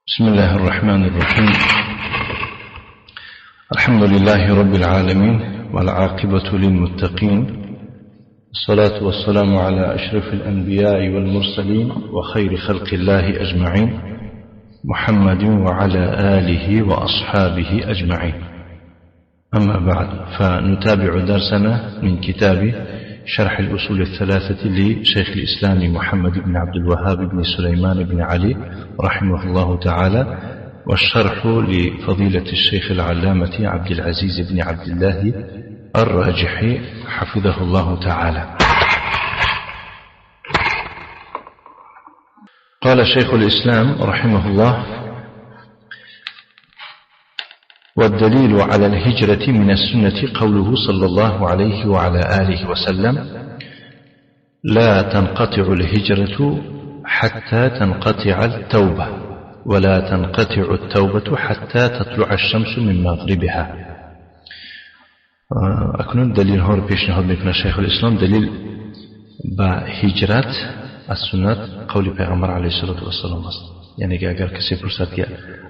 بسم الله الرحمن الرحيم. الحمد لله رب العالمين والعاقبة للمتقين، الصلاة والسلام على أشرف الأنبياء والمرسلين وخير خلق الله أجمعين، محمد وعلى آله وأصحابه أجمعين. أما بعد، فنتابع درسنا من كتاب شرح الأصول الثلاثة لشيخ الإسلام محمد بن عبد الوهاب بن سليمان بن علي رحمه الله تعالى، والشرح لفضيلة الشيخ العلامة عبد العزيز بن عبد الله الراجحي حفظه الله تعالى. قال شيخ الإسلام رحمه الله: والدليل على الهجرة من السنة قوله صلى الله عليه وعلى آله وسلم: لا تنقطع الهجرة حتى تنقطع التوبة، ولا تنقطع التوبة حتى تطلع الشمس من مغربها. اکنون دلیل ها رو پیشنهاد میکنه شیخ الاسلام. دلیل به هجرت از سنت قول پیغمبر علیه الصلاة والسلام است. یعنی که اگر کسی پرسد که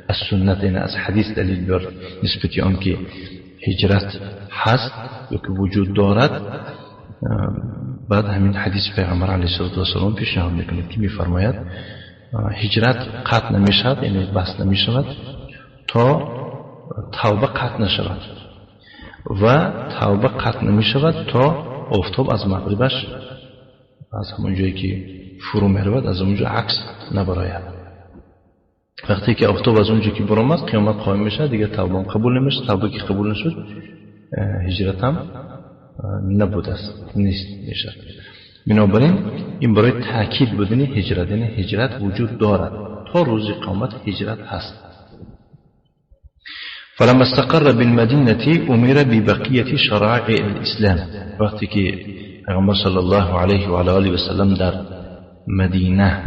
از سنت، یعنی از حدیث دلیل بر نسبت آن که هجرت هست یا که وجود دارد، بعد همین حدیث پیغمبر علیه الصلاة والسلام پیشنهاد میکنه که میفرماید هجرت قطع نمیشود، یعنی بس نمیشود تا توبه قطع نشود، و توبه قطع نمیشود تا آفتاب از مغربش، از همون جایی که فرو میرود، از اونجا عکس نبراید. وقتی که آفتاب از اونجا که برآمد، قیامت قائم میشه، دیگه توبه قبول نمیشه. توبه که قبول نشد، هجرت هم نبود است، نیست میشه. بنابراین این برای تاکید بودن هجرت، یعنی هجرت وجود دارد تا روز قیامت، هجرت هست. فلما استقر بالمدینة امر ببقیة شرائع الاسلام. وقتی که پیغمبر صلی الله علیه و آله و سلم در مدینه،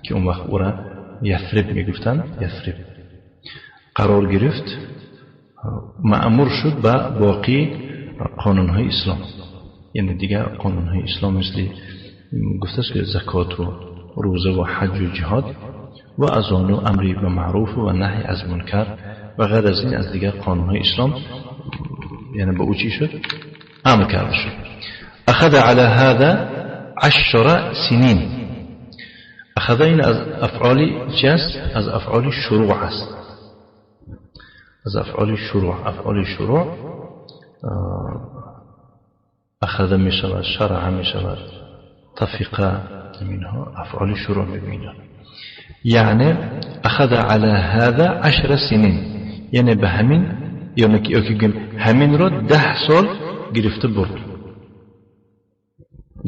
که اون وقت او را یثرب میگفتن، یثرب قرار گرفت، مأمور شد به باقی قانونهای اسلام. یعنی دیگر قانونهای اسلام مثل گفته است که زکات و روزه و حج و جهاد و اذان و امری به معروف و نهی از منکر و غیر از این، از دیگر قانونهای اسلام، یعنی به او چی شد؟ امر کرده شد. اخذ على هذا 10 سنین. اخذ این از افعال چی است؟ از افعال شروع است. از افعال شروع، افعال شروع اخذ می شود، شرع می شود، طفق، منها افعال شروع می بینند. یعنی اخذ على هذا 10 سنین، یعنی به همین، یعنی که همین رو 10 سال گرفته برد.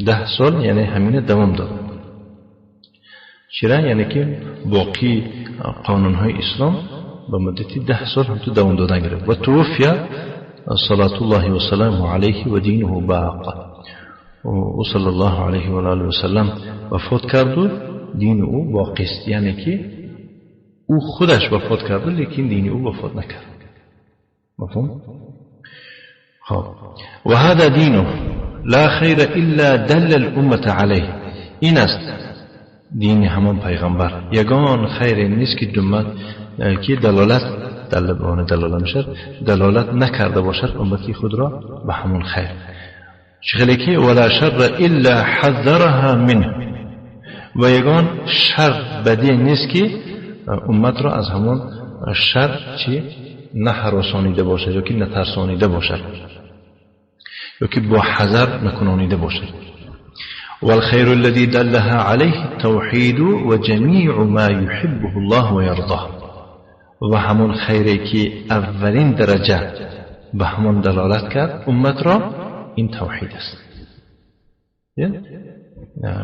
10 سال یعنی همین دوام داد. چرا؟ یعنی که باقی قانونهای اسلام به مدت 10 سال هم تو دوام دادن گرفت. و توفی صلاة الله و سلامه علیه و دینه باق. او صلی الله علیه و آله و سلم وفات کرد و دین او باقی است. یعنی که او خودش وفات کرد لیکن دین او وفات نکرد. مفهوم؟ خب و هذا دینه لا خیر الا دل الامة علیه. این است دین همان پیغمبر، یگان خیر نیست که دمت که دلالت دل به آن دلالت میشد، دلالت نکرده باشد امتی خود را به همون خیر. چخلی که ولا شر الا حذرها منه. و یگان شر بدی نیست که امت را از همون شر چی نهراسانیده باشد، یا که نترسانیده باشد، یا که با حذر نکنانیده باشد. والخير الذي دلها عليه التوحيد وجميع ما يحبه الله ويرضاه. و همون خیری که اولین درجه به همون دلالت کرد امت را، این توحید است.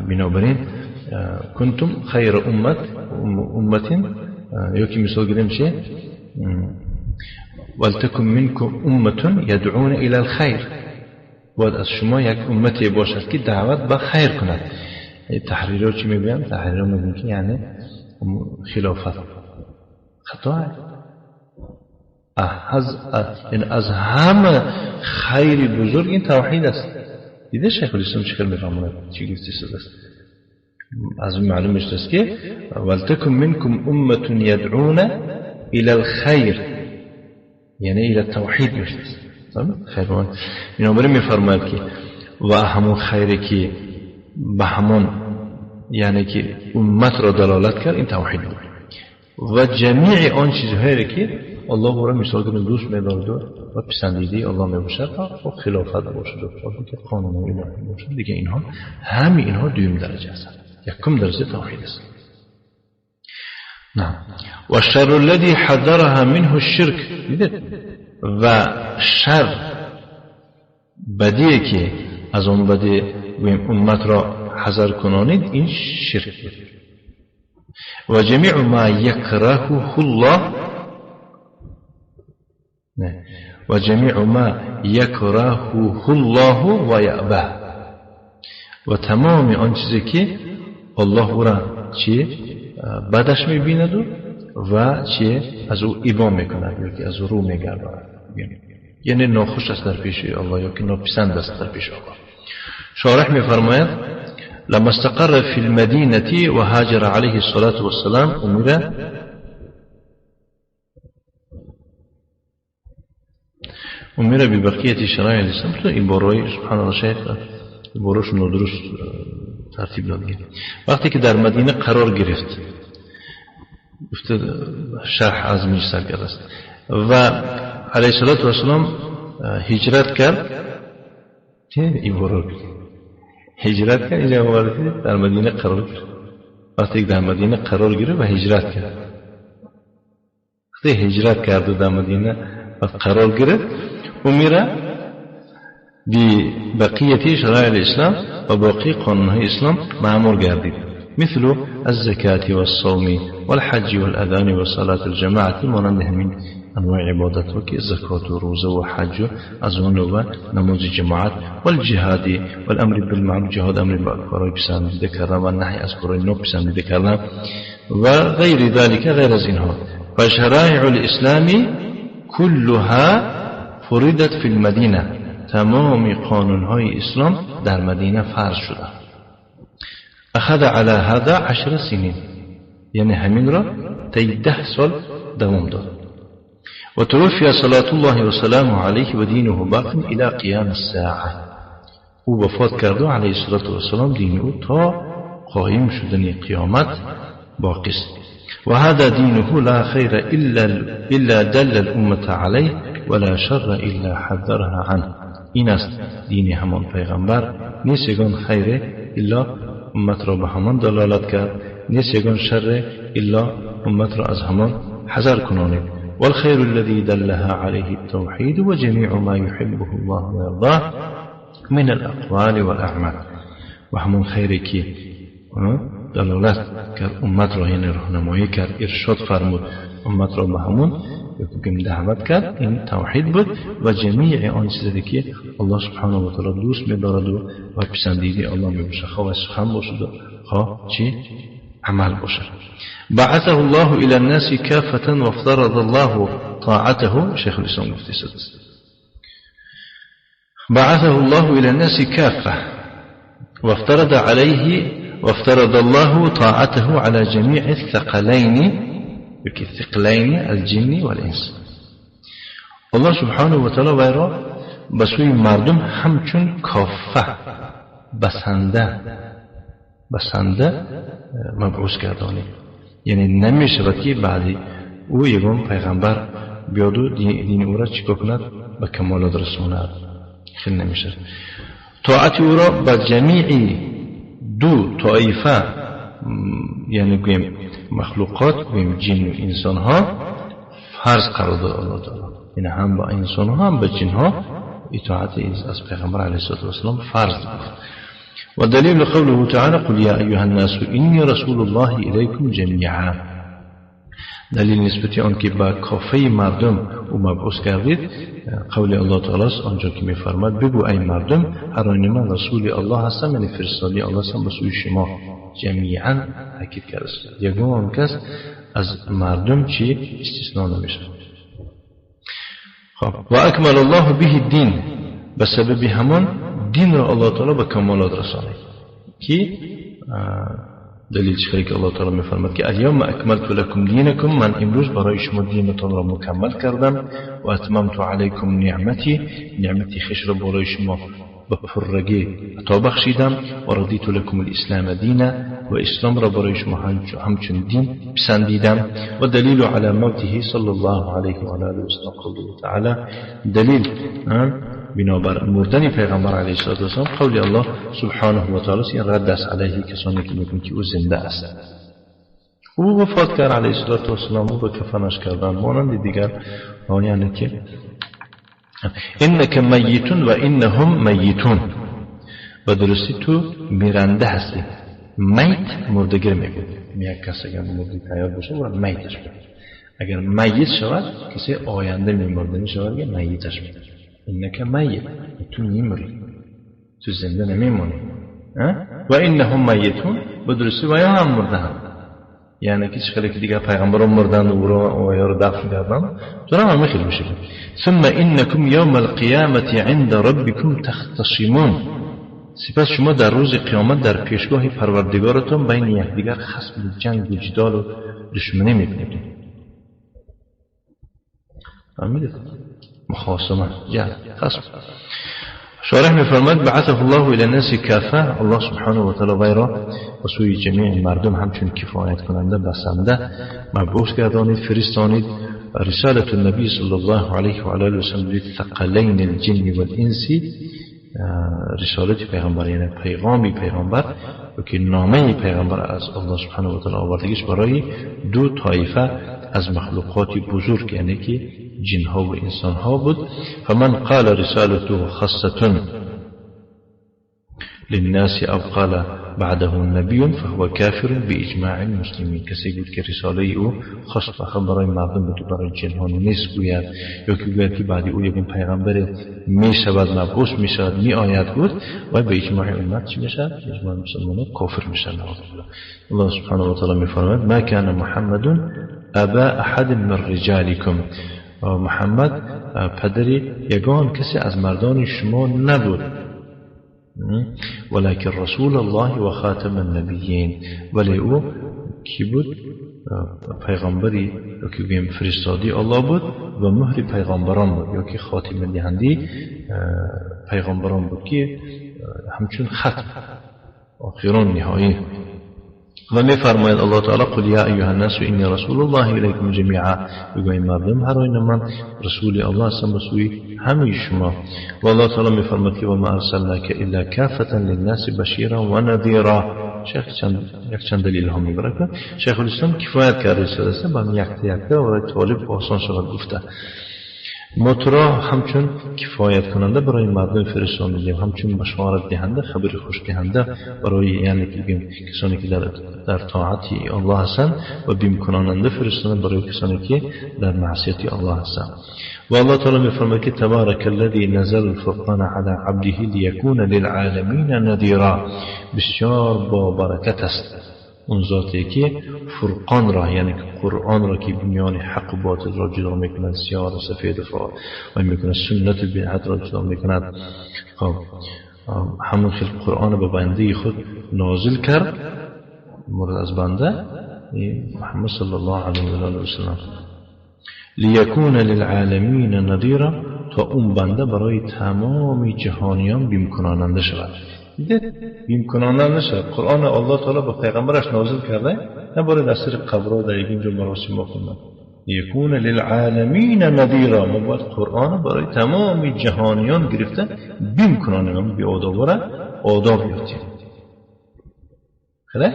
بنابراین کنتم خیر امت امت، یا که مثال گیریم چه؟ ولتکن منکم امة یدعون الی الخیر. باید از شما یک امتی باشد که دعوت به خیر کند. تحریر رو چی میگویم؟ تحریر رو میگویم که یعنی خلافت خطا. از همه خیر بزرگ این توحید است. دیده شیخ الاسلام چه میفهمونه چی گفته است؟ از معلوم است که ولتكن منكم أمة يدعون إلى الخير، یعنی إلى التوحید میشد. خیر بنابراین میفرماید که و همون خیری که به همون یعنی که امت را دلالت کرد این توحید بود و جمیع آن چیزهایی که الله او را مثال کنیم دوست می‌دارد و پسندیده الله میباشد و خلافت باشد و که قانون الهی باشد، دیگه اینها همه اینها دوم درجه هستند، یکم درجه توحید است. نعم. والشر الذي حذرها منه الشرك، و شر بدیه که از آن بدی امت را حذر کنانید این شرک بود. و جمیع ما یکرهه الله، و جمیع ما یکرهه الله و یأبه، و تمام آن چیزی که الله او را چی بدش میبیند و چی از او ابا میکند یا که از او رو میگرداند، یعنی ناخوش است در پیش الله یا که ناپسند است در پیش الله. شارح میفرماید لما استقر في المدينة وهاجر عليه الصلاة والسلام أمر ببقية شرائع الإسلام. این بارای سبحان الله شیخ باروش نادرست ترتیب داده. وقتی که در مدینه قرار گرفت، شرح از میش سر کرده است و علیه الصلاة والسلام هجرت کرد، این بارو هجرت کرد، اینجا آورده در مدینه قرار گرفت. وقتی در مدینه قرار گرفت و هجرت کرد، وقتی هجرت کرد و در مدینه قرار گرفت، امر ببقية شرائع الإسلام و باقی قانونهای اسلام مأمور گردید، مثل الزكاة والصوم والحج والأذان وصلاة الجماعة، مانند همین انواع عبادت ها که زکات و روزه و حج و اذان و نماز جماعت والجهاد والامر بالمعروف، جهاد امر به کارهای پسندیده کردن و نهی از کارهای ناپسندیده کردن و غیر ذلك، غیر از اینها. فشرائع الاسلام كلها فرضت في المدینه، تمام قانونهای اسلام در مدینه فرض شده. اخذ على هذا 10 سنین، یعنی همین را طی 10 سال دوام داد. و توفی صلاة الله و سلامه علیه و دینه باق الى قیام الساعه، او وفات کرد و علیه الصلاة والسلام دین او تا قایم شدن قیامت باقی است. وهذا دينه لا خير إلا دل الأمة عليه ولا شر إلا حذرها عنه. این است دین همان پیغمبر، نیست یگان خیر الا امت را به همان دلالت کرد، نیست یگان شر الا امت را از همان حذر کنانید. والخير الذي دلها عليه التوحيد وجميع ما يحبه الله ويرضاه من الأقوال والأعمال. و همان خیری که دلالت کرد امت را، یعنی راهنمایی کرد، ارشاد فرمود امت را به همون بگیم دعوت کرد، این توحید بود و جمیع آن چیزی که الله سبحانه و تعالی دوست می‌دارد و پسندیده الله میباشد، خواه سخن باشد و خواه چی عمل باشد. بعثه الله الى الناس كافة وافترض الله طاعته. شیخ الاسلام گفته است بعثه الله الى الناس كافة وافترض عليه وافترض الله طاعته على جميع الثقلين، الثقلين الجن والإنس. الله سبحانه و تعالی وی را به سوی مردم همچون کافه بسنده مبعوث گردانید، یعنی نمیشود که بعدی او یگان پیغمبر بیاد و دین او را چیکار کند، به کمالات رساند، خیلی نمیشود. طاعت او را به جمیع دو طایفه، یعنی گویم مخلوقات، گویم جن و انسان ها فرض قرار داد الله تعالی، یعنی هم با انسان ها هم با جن ها اطاعت از پیغمبر علیه الصلاة والسلام فرض بود. و دلیل قوله تعالی قل یا ایها الناس انی رسول الله الیکم جمیعا، دلیل نسبتی آن که با کافه مردم او مبعوث کردید قول الله تعالی است، آنجا که میفرماد بگو ای مردم هر آینه من رسول الله هستم، یعنی فرستاده الله هستم به سوی شما. جمیعا تاکید کرده است، یگان کس از مردم چی استثناء نمیشه. خب و اکمل الله به الدین، به سبب همان دین را الله تعالی به کمالات رسانید که دلیل چه که الله تعالی می‌فرماد که الیوم اکملت لکم دینکم، من امروز برای شما دینتان را مکمل کردم، و اتممت علیکم نعمتی، نعمتی خویش را برای شما به پرگی عطا بخشیدم، و رضیت لکم الاسلام دینا، و اسلام را برای شما همچون دین پسندیدم. و دلیل علی موته صلی الله علیه و آله و سلم قوله تعالی، دلیل بنابر مردن پیغمبر علیه الصلاة والسلام قول الله سبحانه و تعالی این رد است علیه کسانی که میگن که او زنده است. او وفات کرد علیه الصلاة والسلام، او به کفنش کردن مانند دیگر، یعنی که انک میتون و انهم میتون، و درستی تو میرنده هستی. میت مردگیر میگوید، یک کس اگر مرده تیار باشه او را میتش میگوید، اگر میت شود کسی آینده میمرده میشود که میتش میگوید. انک میت، تو میمری، تو زنده نمیمونی. و انهم میتون، و درستی و یا هم مرده هم، یعنی که چه که دیگر پیغمبران مردند و او را دفن کردند، تو را هم خیلی میشه. ثم انکم یوم القیامة عند ربکم تختصمون، سپس شما در روز قیامت در پیشگاه پروردگارتان بین یکدیگر خصم و جنگ و جدال و دشمنی میکنید. فهمیدید؟ مخاصمه، جهل، خصم. شارح می‌فرماید بعثه الله الى الناس کافه، الله سبحانه و تعالی وی را به سوی جمیع مردم همچون کفایت کننده بسنده مبعوث گردانید، فرستانید. رسالة النبی صلی الله علیه و آله و سلم للثقلین الجن والانس، رسالت پیغمبر یعنی پیغامی پیغمبر و که نامه پیغمبر از الله سبحانه و تعالی آوردگیش برای دو طایفه از مخلوقات بزرگ، یعنی که جنها و انسانها بود. فمن قال رسالته خاصة للناس أو قال بعده نبي فهو كافر بإجماع المسلمين. کسی بود که رساله او خاص فقط برای مردم بود، برای جنها نیست گوید، یا که گوید که بعد او یک پیغمبر می شود، مبعوث می شود، می آید بود، و به اجماع امت چی می شود؟ اجماع مسلمانان کافر می شود. الله سبحانه و تعالی می فرماید ما كان محمد ابا احد من رجالكم، محمد پدر یگان کسی از مردان شما نبود، ولكن رسول الله و خاتم النبیین، ولی او کی بود؟ پیغمبری یا که بگیم فرستادی الله بود و مهر پیغمبران بود، یا که خاتم دهنده پیغمبران بود که همچون ختم آخران نهایی. و می فرماید الله تعالی قل یا ایها الناس انی رسول الله الیکم جمیعا، بگوی مردم هر آینه من رسول الله هستم به سوی همه شما. و الله تعالی می فرماید که و ما ارسلناک الا کافة للناس بشیرا و نذیرا. شیخ یک چند دلیل هم میبره. شیخ الاسلام کفایت کرده است با هم یک یک و طالب آسان شود گفته. ما تو را همچون کفایت کننده برای مردم فرستاندیم، همچون بشارت دهنده، خبر خوش دهنده برای یعنی که کسانی که در طاعت الله هستند، و بیم کناننده فرستاندیم برای کسانی که در معصیت الله هستند. و الله تعالی می‌فرماید که تبارک الذی نزل الفرقان علی عبده لیکون للعالمین نذیرا، بسیار با برکت است اون ذاتی که فرقان را، یعنی که قرآن را که میان حق و باطل را جدا میکند، سیاه و سفید را و میکند، سنت و بدعت را جدا میکند. خب همون خیلی قرآن به بنده خود نازل کرد، مورد از بنده محمد صلی الله علیه و آله و سلم، لیکون للعالمین نذیرا، تا اون بنده برای تمام جهانیان بیم کناننده شود. بیم کنانده نشد. قرآن الله تعالی به پیغمبرش نازل کرده، نه برای در سر قبرها در اینجا مراسم بکنن. یکون للعالمین نذیرا، ما باید قرآن برای تمام جهانیان گرفته بیم کنانه، بی آداب را آداب یادیم. خیلی؟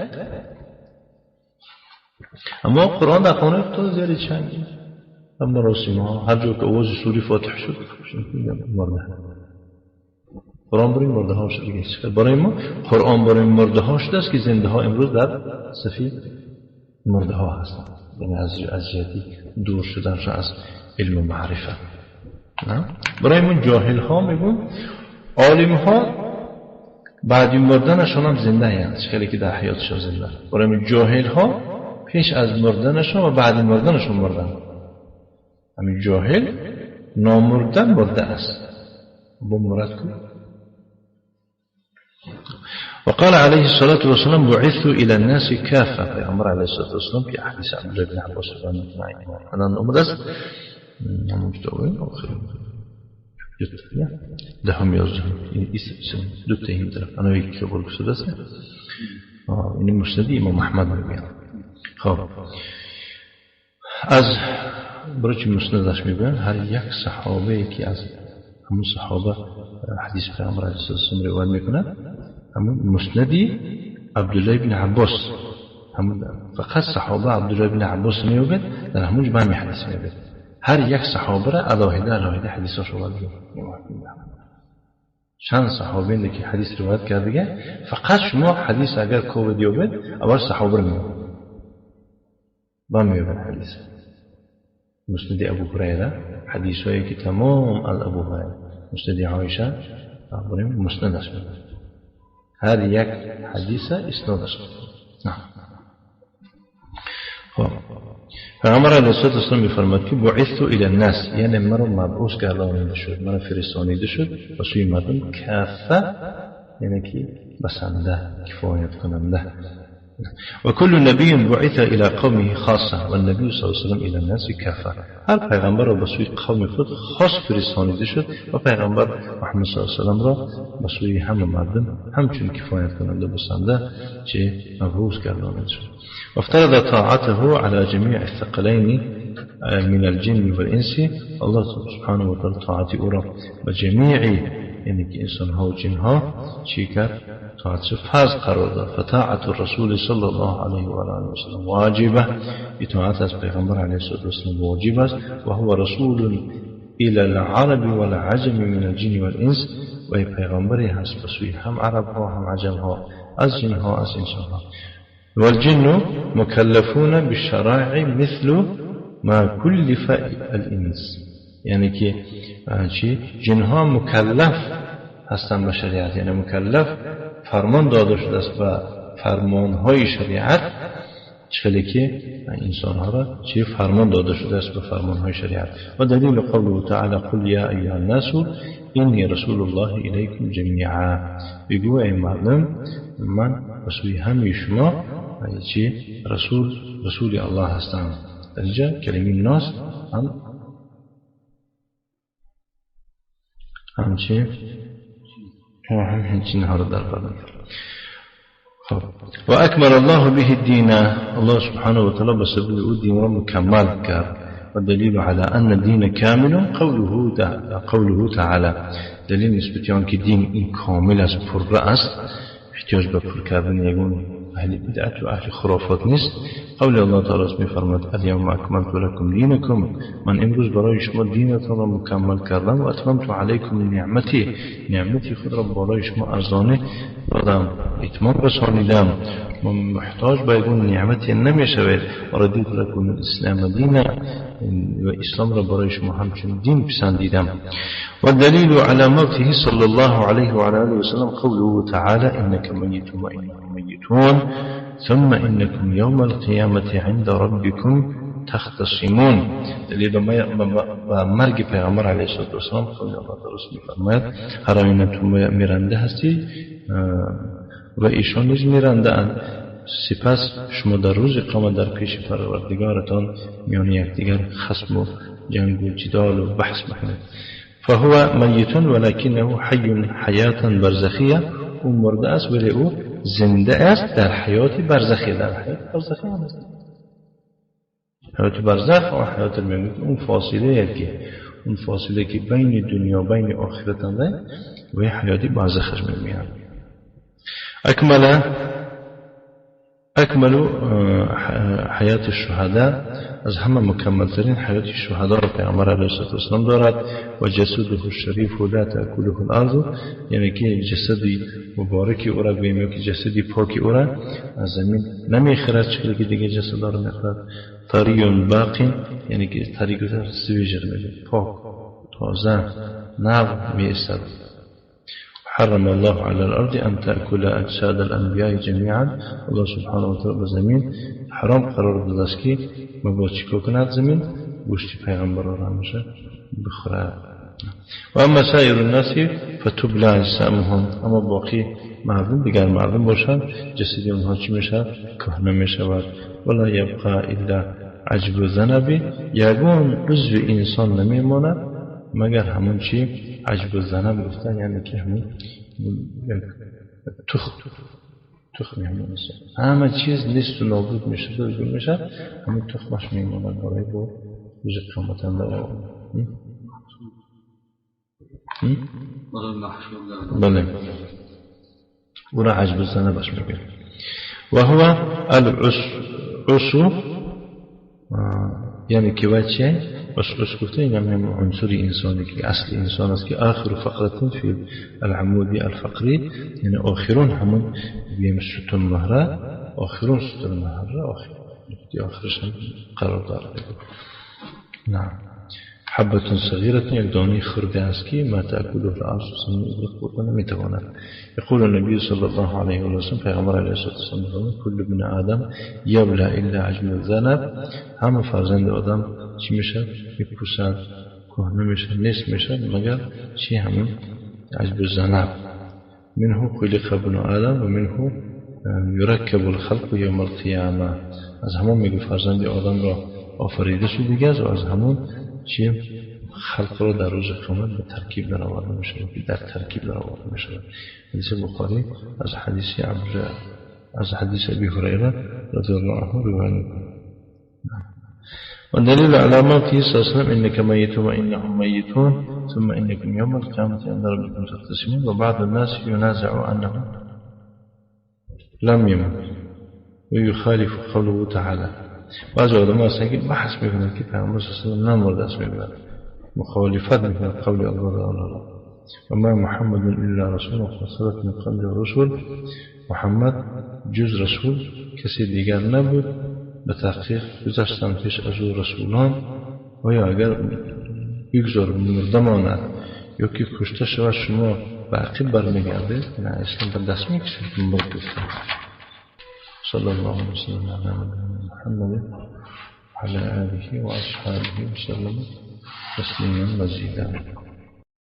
اما قرآن در خانه تو زیادی چنگی مراسم ها، هر جا که آواز سوری فاتح شد مرده. قرآن برای مرده ها شده. برای ما قرآن برای مرده ها شده است که زنده ها امروز در صفی مرده ها هستند، یعنی از جهتی دور شدن از علم و معرفه. برای من جاهل ها میگون عالم ها بعد مردنشون هم زنده هستند، خیلی که در حیاتشون زنده. برای من جاهل ها پیش از مردنشون و بعد مردنشون مردن. همین جاهل نامردن مرده است. با مرد کن. وقال عليه الصلاة والسلام بعثت إلى الناس كافة. پیامبر علیه الصلاة والسلام که حدیث عبدالله بن عباس الان اومده است دهم یازدهم دو تا این طرف انا یکی قبول شده است. این مسند امام احمد میگه. خب از برای چی مسندش میگن هر یک صحابه که از همون صحابه حدیث پیامبر علیه الصلاة والسلام روایت میکنه همون مسندی عبدالله بن عباس، همون فقط صحابه عبدالله بن عباس میگه در همون جمع حدیث میگه. هر یک صحابه را علاهده علاهده حدیثش رو میگه. چند صحابه که حدیث روایت کرده فقط شما حدیث اگر کوبید یابید اول صحابه رو میگه با میگه حدیث مسند ابو هریره حدیث هایی که تمام از ابو هریره، مسند عایشه مسندش میگه هر یک حدیث اسنادش. خب پیامبر علیه الصلاة والسلام میفرماد که بعثت الی الناس، یعنی مرا مبعوث گردانیده شد، مرا فرستانیده شد به سوی مردم کافه، یعنی که بسنده کفایت کننده. وكل نبي بعث إلى قومه خاصة والنبي صلى الله عليه وسلم إلى الناس كافة. هر پیغمبر را به سوی قوم خود خاص فرستانیده شد و پیغمبر محمد صلی الله علیه و سلم را به سوی همه مردم همچون کفایت کننده بسنده چه مبعوث گردانیده شد. وافترض طاعته على جميع الثقلين من الجن والإنس. الله سبحانه وتعالى طاعت او را به جمیع یعنی که انسان ها و جن ها چی کرد؟ طاعت فرض قرار داد. فطاعت الرسول صلی الله علیه و آله و سلم واجبه، اطاعت از پیغمبر علیه الصلاة والسلام واجب است. و هو رسول الى العرب والعجم من الجن والانس، و پیغمبری هست به سوی هم عرب ها هم عجم ها، از جن ها از انسان ها. والجن مكلفون بالشرائع مثل ما كلف الانس، یعنی که چی؟ جنها مکلف هستن به شریعت، یعنی مکلف فرمان داده شده است به فرمانهای شریعت، چه که انسانها را چه فرمان داده شده است به فرمانهای شریعت. و دلیل قوله تعالی قل یا ایها الناس انی رسول الله الیکم جمیعا، بگو ای مردم من به سوی همه شما چی رسول الله هستم. در اینجا کلمه ناس هم چی هم جنها را در بر می‌گیرد. خب و اکمل الله به الدین، الله سبحانه و تعالی به سبب او دین را مکمل کرد. و دلیل على ان الدین کامل قوله تعالی، دلیل نسبت آن که دین این کامل است، پر است، احتیاج به پر کردن یگون اهل بدعت و اهل خرافات نیست. قول الله تعالی می‌فرماید الیوم اکملت لکم دینکم، من امروز برای شما دینتان را مکمل کردم و اتممت علیکم نعمتی، نعمتی خود را بالای شما ارزانه دادم، اتمام رسانیدم، من محتاج به یگون نعمتی نمیشوید. و رضیت لکم الاسلام دینا، و اسلام را برای شما همچون دین پسندیدم. و دلیل على موته صلی الله علیه و علی آله و سلم قوله تعالی انک میت و انهم میتون ثم انکم یوم القیامة عند ربکم تختصمون. دلیل به مرگ پیغمبر علیه الصلاة والسلام قول الله تعالی می‌فرماید هر آینه تو میرنده هستی و ایشان نیز میرنده اند، سپس شما در روز قیامت در پیش پروردگارتان میان یکدیگر خصم و جنگ و جدال و بحث میکنید. فهو میت ولکنه حی حیاتا برزخیه، او مرده است ولی او زنده است در حیات برزخی، در حیات برزخی هم است. حیات برزخ و حیات الممات اون فاصله که اون فاصله که بین دنیا و بین آخرت هم و حیات برزخش میگن. اکمل حیات الشهداء، از همه مکملترین حیات شهدا را پیامبر علیه الصلاة والسلام دارد. و جسده الشریف لا تأکله الارض، یعنی که جسدی مبارکی او را گوییم که جسدی پاکی او را از زمین نمیخورد، چون که دیگه جسد را میخورد. طری باقی، یعنی که طری گفته سویجر میشه، پاک تازه نو میایستد. حرم الله على الأرض أن تأكل أجساد الأنبياء جميعا. الله سبحانه وتعالى به زمین حرام قرار داده است که مبادا چیکار کند زمین گوشت پیغمبر را همیشه بخورد. و اما سایر الناس فتبلى اجسامهم، اما باقی مردم دیگر مردم باشند جسد اونها چی میشه؟ کهنه میشود. ولا یبقى الا عجب ذنبی، یگان عضو انسان نمیماند مگر همون چی؟ عجب ذنب گفتن، یعنی که همون تخم همون انسان، همه چیز نیست و نابود میشه و گم میشه، همون تخمش میماند برای با روز قیامت هم در بله او را عجب ذنبش میگه. و هو العسو، یعنی که وچه عس گفته این هم عنصر انسانی که اصل انسان است که آخر فقرة فی العمود الفقری، یعنی آخرون همون بیم ستون مهره، آخرون ستون مهره آخر آخرش هم قرار داره. نعم. حبة صغيرة یک دانه خرده است که ما تأکله الأرض خورده نمیتواند. يقول النبي صلى الله عليه وسلم، پیغمبر علیه الصلاة والسلام كل ابن آدم یبلى الا عجم الذنب، همه فرزند آدم چی میشه؟ میپوسد، کهنه میشه، نیست میشه، مگر چی؟ همون عجب الذنب. منه خلق ابن آدم و منه یرکب الخلق یوم القیامه. از همون میگه فرزند آدم را آفریده شد دیگه است و از همون چی؟ خلق را در روز قیامت به ترکیب درآورده میشود، در ترکیب درآورده میشود. حدیث بخاری از حدیث از حدیث ابی هریره رضی الله عنه روایت میکند. والدليل على موته صلى الله عليه وسلم إنك ميت وإنهم ميتون ثم إنكم يوم القيامة عند ربكم تختصمون. وبعض الناس ينازع أنه لم يمت ويخالف قوله تعالى. بعض علماء هستند که بحث میکنند که پیامبر صلی الله علیه و سلم نمرده است، میگویند مخالفت میکنند قول الله تعالی. و ما محمد الا رسول قد خلت من قبل الرسل، محمد جز رسول کسی دیگر نبود، به تحقیق گذشتن پیش از او رسولان. و یا اگر بگذار مرده ماند یا که کشته شود شما به عقب برمیگردید، نه اسلام به دست میکشید مرد گفتن. صلى الله وسلم على نبينا محمد وعلى آله وأصحابه وسلم تسليما مزيدا.